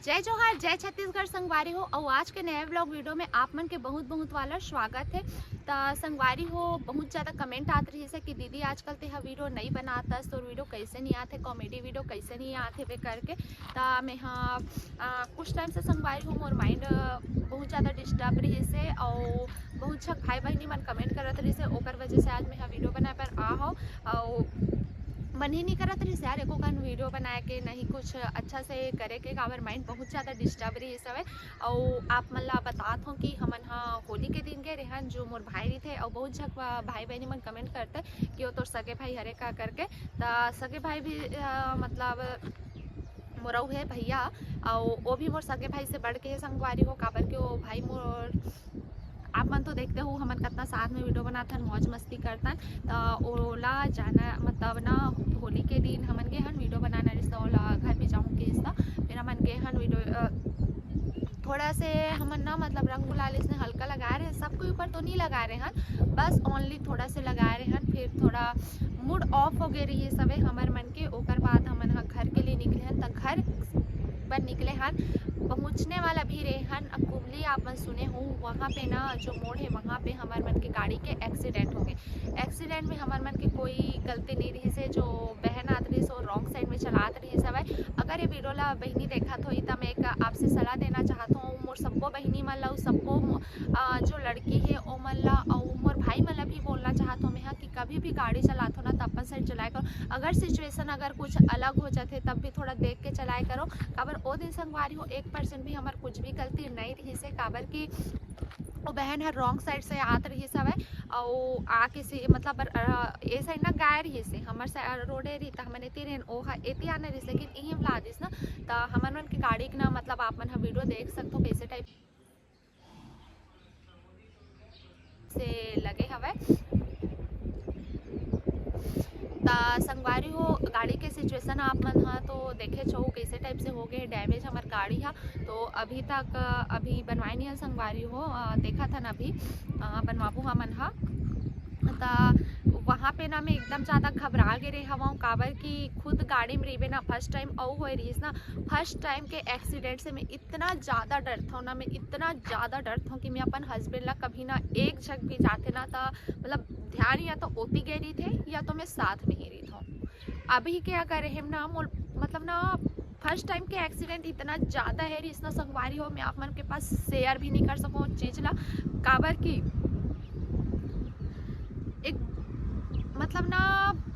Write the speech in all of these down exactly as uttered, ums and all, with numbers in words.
जय जोहार, जय छत्तीसगढ़ संगवारी हो। अउ आज के नया vlog video में आप मन के बहुत बहुत वाला स्वागत है। त संगवारी हो, बहुत ज़्यादा comment आत रहिस हे कि दीदी आजकल तेहा video नहीं बनातस, तोर video कैसे नहीं आत हे, comedy video कैसे नहीं आत हे बे करके। त मैं हाँ, आ, कुछ time से संगवारी हो मोर mind, अ, बहुत ज़्यादा disturb रहिस हे, अउ बहुत झक भाई बहिनी मन comment करत रहिस हे, ओकर वजह से आज मैं हाँ video बनाए बर आ हव। अउ मन ही नहीं करत रहिस यार एको कन video बनाए के, नहीं कुछ अच्छा से करे के, काबर mind बहुत ज़्यादा disturb रहिस हवे। अउ आप मन ला बतात हव कि हमन ह होली के दिन गे रेहन, जो मोर भाई रहिथे, अउ बहुत झक भा-, भाई बहिनी मन comment करथे कि वो तोर सगे भाई हरे का करके। त सगे भाई भी, अ, मतलब मोरऊ हे भैया, अउ वो भी मोर सगे भाई से बढ़ के हे संगवारी हो, काबर के वो भाई मोर, आप मन तो देखते हो हमन कतना साथ में video बनाथन, मौज मस्ती करथन। त ओला जाना मतलब ना, होली के दिन हमन गे हन video बनाना रिहिस, त ओला घर भी जाऊँ के रिहिस, त फिर हमन गे हन video, अ, थोड़ा से हमन ना मतलब रंग गुलाल इसने हल्का लगा रहे हैं, सबके ऊपर तो नहीं लगा रहे हैं, बस only थोड़ा से लगा रहे हैं। फिर थोड़ा mood off हो गए रहिस हवे हमर मन के। ओकर बाद हमन ह घर के लिए निकले हन, त घर बर निकले हन, पहुँचने वाला भी रहे हन। अब कुमली आप मन सुने हो, वहाँ पे ना जो मोड़ है, वहाँ पे हमर मन के गाड़ी के accident हो गए। Accident में हमर मन के कोई गलती नहीं रहिस हे, जो बहन आत रहिस वो wrong side में चलात रहिस हवय। अगर ये video ला बहिनी देखत होई त मैं एक आपसे सलाह देना चाहत हूँ, मोर सब्बो बहिनी मन ला, सब्बो मो-, अ, जो लड़की हे ओ मन ला, अउ मोर भाई मन ला भी बोलना चाहत हूँ मैं ह कि कभी भी गाड़ी चलात हो ना त अपन side चलाए करो। अगर situation अगर कुछ अलग हो जाथे तब भी थोड़ा देख के चलाए करो, काबर ओ दिन संगवारी हो एक percent भी हमर कुछ भी गलती नहीं रहिस हे, काबर कि वो बहन ह wrong side से आत रहिस हवय, अउ आके से मतलब, अ, ए side ना गाय रहिस हे, हमर side road ए रही त हमन एती रहेन, ओ ह एती आने रहिस, लेकिन इही ला दिस ना, त हमन मन के गाड़ी के ना मतलब आप मन ह video देख सकथो कैसे type से लगे हवय। त संगवारी हो, गाड़ी के situation आप मन ह तो देखे छो कैसे type से हो गए damage हमर गाड़ी ह। तो अभी तक, अ, अभी बनवाए नहीं है संगवारी हो, अ, देखत हन अभी, अ, बनवाबू हमन ह। त वहाँ पे ना मैं एकदम ज़्यादा घबरा गे रहे हवं, काबर कि खुद गाड़ी में रहिबे ना, first time अउ होए रहिस ना, first time के accident से मैं इतना ज़्यादा डरथव ना, मैं इतना ज़्यादा डरथव कि मैं अपन husband ला कभी ना एक झक भी जाथे ना त मतलब ध्यान या तो ओती गे रहिथे या तो मैं साथ में ही रहिथव। अभी क्या करे हम ना, मोर मतलब ना first time के accident इतना ज़्यादा है, इतना संगवारी हो, मैं आप मन के पास share भी नहीं कर सकूँ उस चीज़ ला, काबर कि एक मतलब ना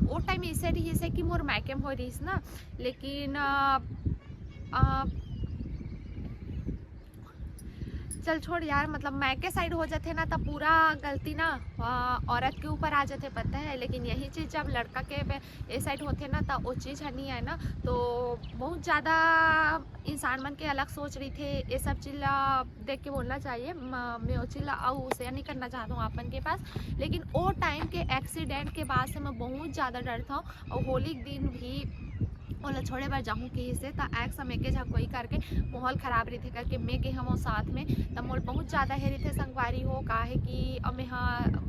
वो time ऐसे रहिस हे कि मोर मायके में हो रहिस ना, लेकिन अ, अ, चल छोड़ यार, मतलब मायके side हो जाथे ना त पूरा गलती ना, अ, औरत के ऊपर आ जाथे, पता है। लेकिन यही चीज़ जब लड़का के बे-, ए side होथे ना त वो चीज़ ह नहीं आए ना, तो बहुत ज़्यादा इंसान मन के अलग सोच रहिथे। ये सब चीज़ ला देख के बोलना चाहिए। म-, मैं वो चीज़ ला अउ share नहीं करना चाहत हूँ आप मन के पास, लेकिन वो time के accident के बाद से मैं बहुत ज़्यादा डरथव। अउ होली के दिन भी ओला छोड़े बर जाहूँ कहिस हे, त एक समेके झकोई करके माहौल खराब रहिथे करके मैं गे हवं साथ में, त मोर बहुत ज़्यादा हे रहिथे संगवारी हो, काहे कि अब मैं हा,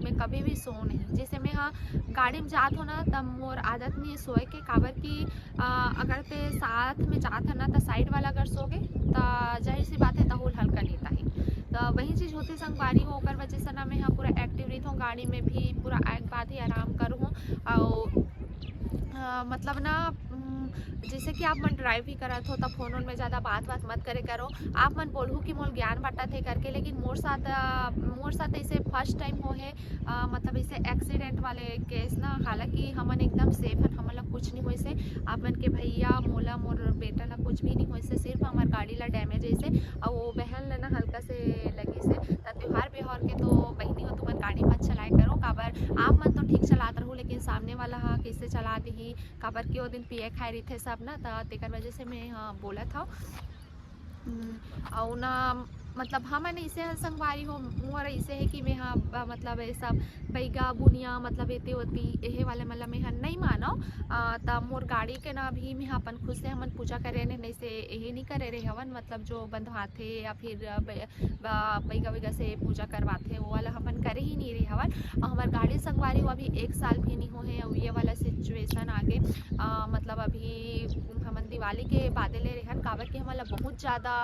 मैं कभी भी सो नहीं, जैसे मैं हा गाड़ी में जात हो ना, त मोर आदत नहीं सोए के, काबर कि, अ, अगर ते साथ में जात है ना, त side वाला अगर सो गे, त जाहिर सी बात है, तहूल हल्का नहीं ताही। त वही चीज़ होथे संगवारी हो, ओकर वजह से ना मैं हा पूरा active रहिथव, गाड़ी में भी पूरा एक बात ही आराम करूँ। अउ अ, मतलब ना, उम, जैसे कि आप मन drive भी करत हो, त phone वोन में ज़्यादा बात-वात मत करे करो। आप मन बोलहू कि मोर ज्ञान बाँटत हे करके, लेकिन मोर साथ, अ, मोर साथ ऐसे first time हो हे, अ, मतलब ऐसे accident वाले case ना। हालाँकि हमन एकदम safe हन, हमन ला कुछ नहीं होइस हे। आप मन के भैया, मोला, मोर बेटा ला कुछ भी नहीं होइस हे, सिर्फ हमर गाड़ी ला damage होइस हे, अउ वो बहन ला ना हल्का से लगिस हे। त त्योहार-ब्योहार के तो बहिनी हो, तुमन गाड़ी मत चलाए करो, काबर आप मन तो ठीक चलात रहू, लेकिन सामने वाला ह कैसे चला दिही, काबर कि वो दिन पिए खाए रहिथे सब ना, त तेकर वजह से मैं ह बोलत हव। हम्म, अउ ना, मतलब हमन ऐसे ह संगवारी हो, मोर ऐसे है कि मैं ह ब-, मतलब ये सब बैगा बुनिया, मतलब एते ओती एहे वाले मन ला मैं ह नहीं मानव। अ, त मोर गाड़ी के ना अभी मैं ह अपन खुद से हमन पूजा करे ने, नहीं से यही नहीं करे रहे हवन, मतलब जो बंधवाथे या फिर, अ, ब-, ब-, बैगा वैगा से पूजा करवाथे, वो वाला हमन करे ही नहीं रहे हवन। अउ हमर गाड़ी संगवारी हो अभी एक साल भी नहीं हो हे, अउ ये वाला situation आगे, अ, मतलब अभी हमन दिवाली के बादे ले रेहेन, काबर कि हमन ला बहुत ज़्यादा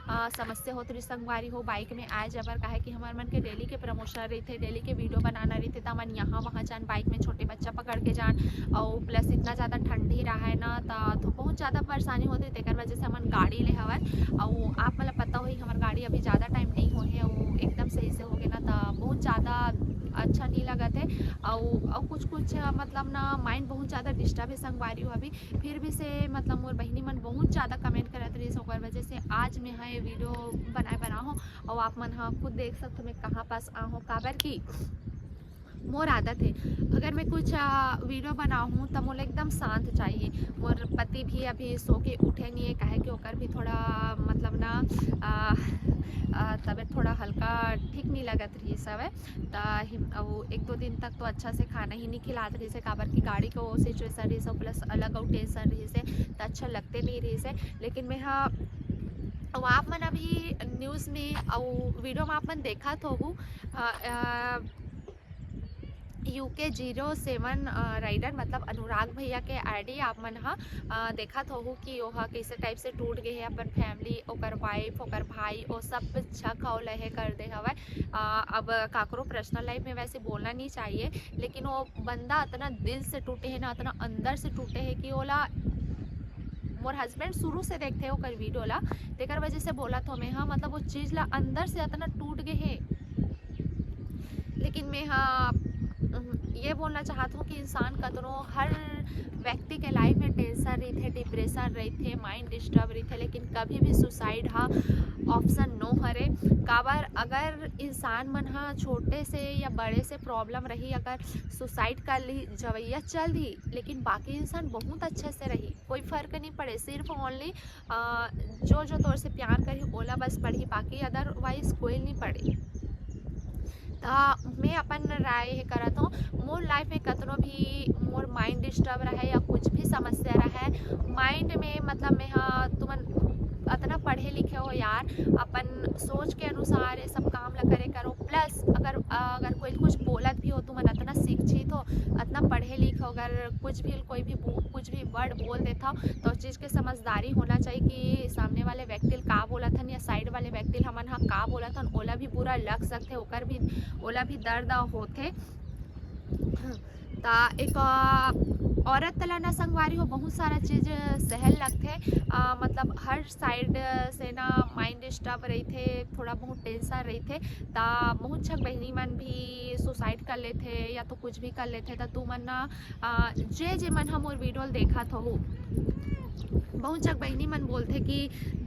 अ, समस्या होत रहिस संगवारी हो बाइक में आए जाए बर, काहे कि हमर मन के डेली के प्रमोशन रहिथे, डेली के वीडियो बनाना रहिथे, त हमन यहाँ वहाँ जान बाइक में, छोटे बच्चा पकड़ के जान, अउ प्लस इतना ज़्यादा ठंडी रहय ना, त तो बहुत ज़्यादा परेशानी होत रहिस, तेकर वजह से हमन गाड़ी ले हवन। अउ आप मन ला पता होही हमर गाड़ी अभी ज़्यादा टाइम नहीं होहे, अउ एकदम सही से होगे ना, त बहुत ज़्यादा अच्छा नहीं लगत हे। अउ अउ कुछ कुछ मतलब ना माइंड बहुत ज़्यादा डिस्टर्ब हे संगवारी हो अभी, फिर भी से मतलब मोर बहिनी मन बहुत ज़्यादा कमेंट करत रहिस, ओकर वजह से आज मैं हा ये वीडियो बनाए बर आहूँ। अउ आप मन हा खुद देख सकथो मैं कहाँ पास आहूँ, काबर कि मोर आदत हे, अगर मैं कुछ आ, वीडियो बनाहूँ त मोला एकदम शांत चाहिए। मोर पति भी अभी सो के उठे नहीं है, काहे कि ओकर भी थोड़ा मतलब ना आ, आ, तबीयत थोड़ा हल्का ठीक नहीं लगत रहिस हवय। त हिम-, अउ एक दो दिन तक तो अच्छा से खाना ही नहीं खिलात रहिस हे, काबर कि गाड़ी के वो सिचुएशन रहिस हे, प्लस अलग अउ टेंशन रहिस हे, त अच्छा लगते नहीं रहिस हे। लेकिन मैं हा, अउ आप मन अभी न्यूज़ में अउ वीडियो में आप मन देखत होहू, अ, अ, यू के ज़ीरो सेवन, अ, राइडर मतलब अनुराग भैया के आईडी आप मन हा, अ, देखत होहू कि ओहा कैसे टाइप से टूट गए हे, अपन फैमिली, ओकर वाइफ, ओकर भाई, ओ सब झक हा ओला हे कर दे हवय। अ, अब काकरो पर्सनल लाइफ में वैसे बोलना नहीं चाहिए, लेकिन वो बंदा इतना दिल से टूटे हे ना, इतना अंदर से टूटे हे कि ओला मोर हस्बैंड शुरू से देखथे ओकर वीडियो ला, तेकर वजह से बोलत हों मैं हा, मतलब वो चीज़ ला अंदर से इतना टूट गए हे। लेकिन मैं हा, उम, ये बोलना चाहत हों कि इंसान कतनो, हर व्यक्ति के लाइफ में टेंशन रहिथे, डिप्रेशन रहिथे, माइंड डिस्टर्ब रहिथे, लेकिन कभी भी सुसाइड हा ऑप्शन नो हरे। काबर अगर इंसान मन हा छोटे से या बड़े से प्रॉब्लम रही, अगर सुसाइड कर ली, जवैया चल दी, लेकिन बाकी इंसान बहुत अच्छे से रही, कोई फर्क नहीं पड़े। सिर्फ ओनली जो जो तोर से प्यार करही ओला बस पढ़ही, बाकी अदरवाइज कोई नहीं पढ़े। त मैं अपन राय ये करत हों, मोर लाइफ में कतनो भी मोर माइंड डिस्टर्ब रहे या कुछ भी समस्या रहे, माइंड में मतलब मैं हा, तुमन अतना पढ़े लिखे हो यार, अपन सोच के अनुसार ये सब काम ला करे करो। प्लस अगर अगर कोई कुछ बोलत भी हो, तुमन अतना शिक्षित हो, अतना पढ़े लिखे हो, अगर कुछ भी कोई भी बो-, कुछ भी वर्ड बोल देथव, तो उस चीज़ के समझदारी होना चाहिए कि सामने वाले व्यक्ति ल का बोलत हन या साइड वाले व्यक्ति ल हमन हा का बोलत हन, ओला भी बुरा लग सकथे, ओकर भी, ओला भी दर्द होथे। त एक, अ, औरत ला ना संगवारी हो बहुत सारा चीज़ सहल लगथे, अ, मतलब हर साइड से ना माइंड डिस्टर्ब रहिथे, थोड़ा बहुत टेंशन रहिथे, त बहुत झक बहिनी मन भी सुसाइड कर लेथे या तो कुछ भी कर लेथे। त तुमन ना, अ, जे जे मन हा मोर वीडियो ल देखत होहू, बहुत झक बहिनी मन बोलथे कि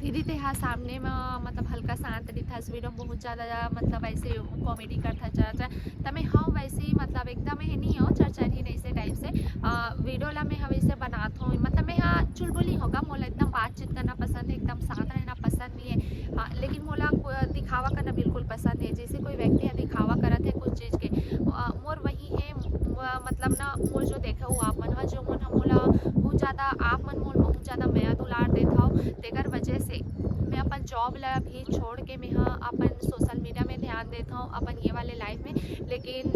दीदी तेहा सामने म मतलब हल्का शांत दिखथस, वीडियो में बहुत ज़्यादा मतलब ऐसे कॉमेडी करथस, अच्छा, अच्छा। त मैं हाँ वैसे ही मतलब एकदम ही नहीं हो चरचरही नहीं से टाइप से, अ, वीडियो ला मैं हा वैसे बनात हों, मतलब मैं हा चुलबुली हों गा, मोला एकदम बातचीत करना पसंद है, एकदम शांत रहना पसंद नहीं है। हाँ, लेकिन मोला को-, दिखावा करना बिल्कुल पसंद है। जैसे कोई व्यक्ति है दिखावा करत है कुछ चीज़ के, अ, मोर वही है, म-, मतलब ना मोर जो देखे हो आप मन हा, जो मन हा मोला बहुत ज़्यादा, आप मन मोर बहुत ज़्यादा मया दुलार देत हव, तेकर वजह से मैं अपन जॉब ला भी छोड़ के मैं हा अपन सोशल मीडिया में ध्यान देत हव, अपन ये वाले लाइफ में। लेकिन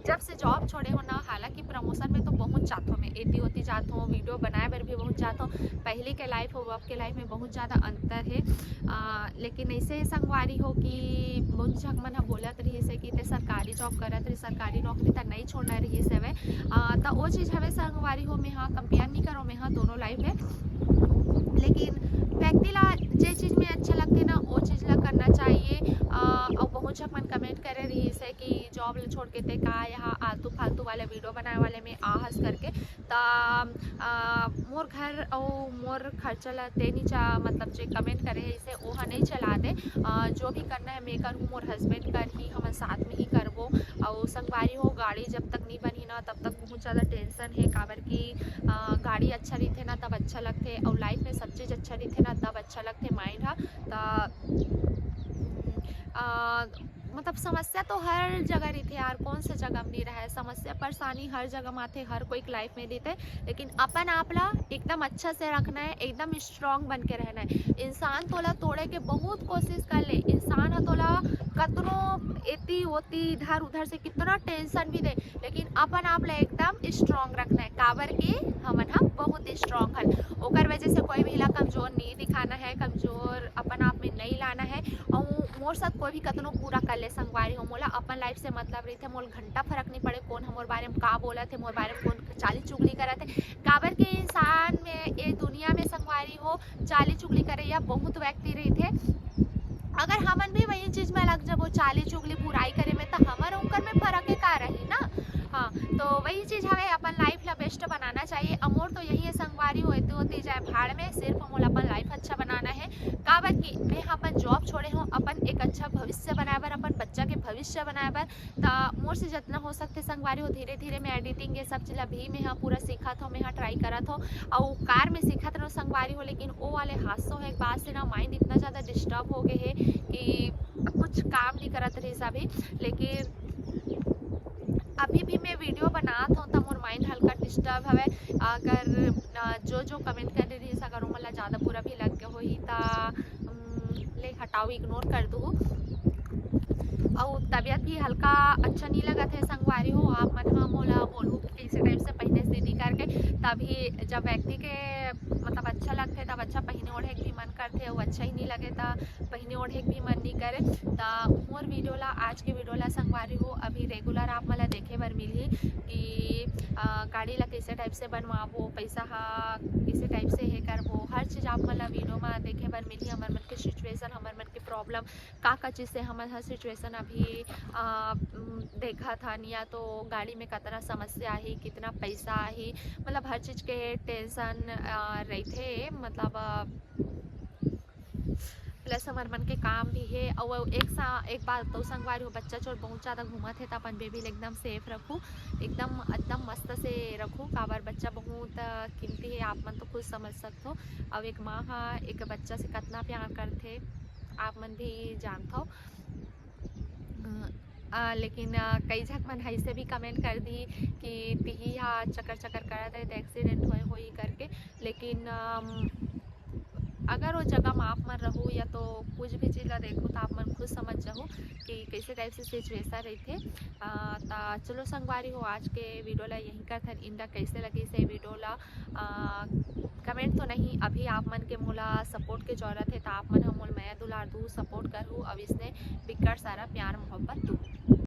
जब से जॉब छोड़े हो ना, हालांकि प्रमोशन में तो बहुत जात हों मैं, एती ओती जात हों, वीडियो बनाए बर भी बहुत जात हों। पहले के लाइफ हो, अब के लाइफ में बहुत ज़्यादा अंतर है। आ, लेकिन ऐसे संगवारी हो कि बहुत झक मन हा बोलत रहिस है कि ते सरकारी जॉब करत रही, सरकारी नौकरी त नहीं छोड़ना रहिस हवे। आ, त वो चीज़ हवे संगवारी हो, मैं हा कंपेयर नहीं करो मैं हा दोनों लाइफ में। लेकिन व्यक्ति ला जे चीज़ में अच्छा लगथे ना, वो चीज़ ला करना चाहिए। आ, और बहुत झक मन कमेंट करे रहिस है कि जॉब ला छोड़ के ते का यहाँ आलतू फालतू वाले वीडियो बनाए वाले में आहस करके। त, आ, मोर घर अउ मोर खर्चा ला ते नहीं चा-, मतलब जे कमेंट करे है इसे वो हा नहीं चला दे। आ, जो भी करना है मैं करूँ, मोर हस्बैंड करही, हमन साथ में ही करबो। अउ संगवारी हो, गाड़ी जब तक नहीं बनही ना तब तक बहुत ज़्यादा टेंशन है, काबर कि, आ, गाड़ी अच्छा रहिथे ना तब अच्छा लगथे, अउ लाइफ में सब चीज़ अच्छा रहिथे ना तब अच्छा लगथे माइंड हा। त, आ, मतलब समस्या तो हर जगह रहिथे यार, कौन से जगह में नहीं रहे, समस्या परेशानी हर जगह में आथे, हर कोई के लाइफ में रहिथे। लेकिन अपन आप ला एकदम अच्छा से रखना है, एकदम स्ट्रांग बन के रहना है। इंसान तोला तोड़े के बहुत कोशिश कर ले, इंसान ह तोला कतनो एती ओती इधर उधर से कितना टेंशन भी दे, लेकिन अपन आप ला एकदम स्ट्रांग रखना है, काबर कि हमन ह बहुत स्ट्रांग हन। ओकर वजह से कोई भी ला कमजोर नहीं दिखाना है, कमजोर अपन आप में नहीं लाना है। और मोर साथ कोई भी कतनो पूरा कर ले संगवारी हो, मोला अपन लाइफ से मतलब रहिथे, मोला घंटा फर्क नहीं पड़े कौन हमर बारे में का बोलत है, मोर बारे में कौन चाली चुगली करत है। काबर के इंसान में, ये दुनिया में संगवारी हो, चाली चुगली करे या बहुत व्यक्ति रहिथे। अगर हमन भी वही चीज में लग जाबो, चाली चुगली बुराई करे में, तो हमर उनकर में फर्क है का रही ना। हाँ, तो वही चीज हवे, अपन लाइफ ला बेस्ट बनाना चाहिए। अमोर तो यही है संगवारी हो, एती ओती जाए भाड़ में, सिर्फ मोला अपन लाइफ अच्छा बनाना है। काबर कि मैं अपन जॉब छोड़े हूँ अपन एक अच्छा भविष्य बनाए बर, अपन बच्चा के भविष्य बनाए बर। त मोर से जितना हो सकथे संगवारी हो, धीरे धीरे मैं एडिटिंग ये सब चीज अभी मैं हा पूरा सीखत हो, मैं हा ट्राई करत हो। अउ कार में सीखत रहो संगवारी हो, लेकिन वो वाले हादसों है एक बात से ना माइंड इतना ज्यादा डिस्टर्ब हो गए है कि कुछ काम नहीं करत रही अभी। लेकिन अभी भी मैं वीडियो बनात हूँ त मोर माइंड हल्का डिस्टर्ब हवे। अगर अ, जो जो कमेंट करे रही, अगर ओमन ला ज्यादा बुरा भी लग गया होही त उम, ले हटाओ, इग्नोर कर दू। अउ तबीयत भी हल्का अच्छा नहीं लगत है संगवारी हो, आप मन हा मोला बोलू कि कैसे टाइप से पहने से नहीं करके। तभी जब व्यक्ति के मतलब अच्छा लगथे तब अच्छा पहने ओढ़े के भी मन करथे, अउ अच्छा ही नहीं लगे त पहने ओढ़े के भी मन नहीं करे। त मोर वीडियो ला, आज के वीडियो ला संगवारी हो अभी रेगुलर आप मन ला देखे बर मिलही कि अ, गाड़ी ला कैसे टाइप से बनवाबो, पैसा हा कैसे टाइप से हे करबो, हर चीज आप मन ला वीडियो में देखे बर मिलही। हमर मन के सिचुएशन, हमर मन के प्रॉब्लम, का का चीज से हमन हर सिचुएशन अभी अ, उम, देखत हन, या तो गाड़ी में कतना समस्या आही, कितना पैसा आही, मतलब हर चीज के टेंशन रहिथे। मतलब अ, प्लस हमर मन के काम भी हे। अउ एक सा एक बात तो संगवारी हो, बच्चा चोर बहुत ज्यादा घूमत हे, त अपन बेबी ल एकदम सेफ रखू, एकदम एकदम मस्त से रखू, काबर बच्चा बहुत अ, कीमती हे, आप मन तो खुद समझ सकथो। अउ एक माँ हा एक बच्चा से कतना प्यार करथे, आप मन भी जानथो। अ, अ, लेकिन अ, कई झक मन ऐसे भी कमेंट कर दी कि तिही हा चक्कर चक्कर करत रहे, त एक्सीडेंट होए होही करके। लेकिन अम, अगर वो जगह में आप मन रहू या तो कुछ भी चीज ला देखू, तो आप मन खुद समझ जाहू कि कैसे टाइप से सिचुएशन रहिथे। अ, त चलो संगवारी हो, आज के वीडियो ला यहीं करथन। इंदा कैसे लगी से वीडियो ला, अ, कमेंट तो नहीं, अभी आप मन के मोला सपोर्ट के जरूरत है, तो आप मन ह मोल मया दुलार दू, सपोर्ट करू, अउ इसने बिकट सारा प्यार मोहब्बत दू।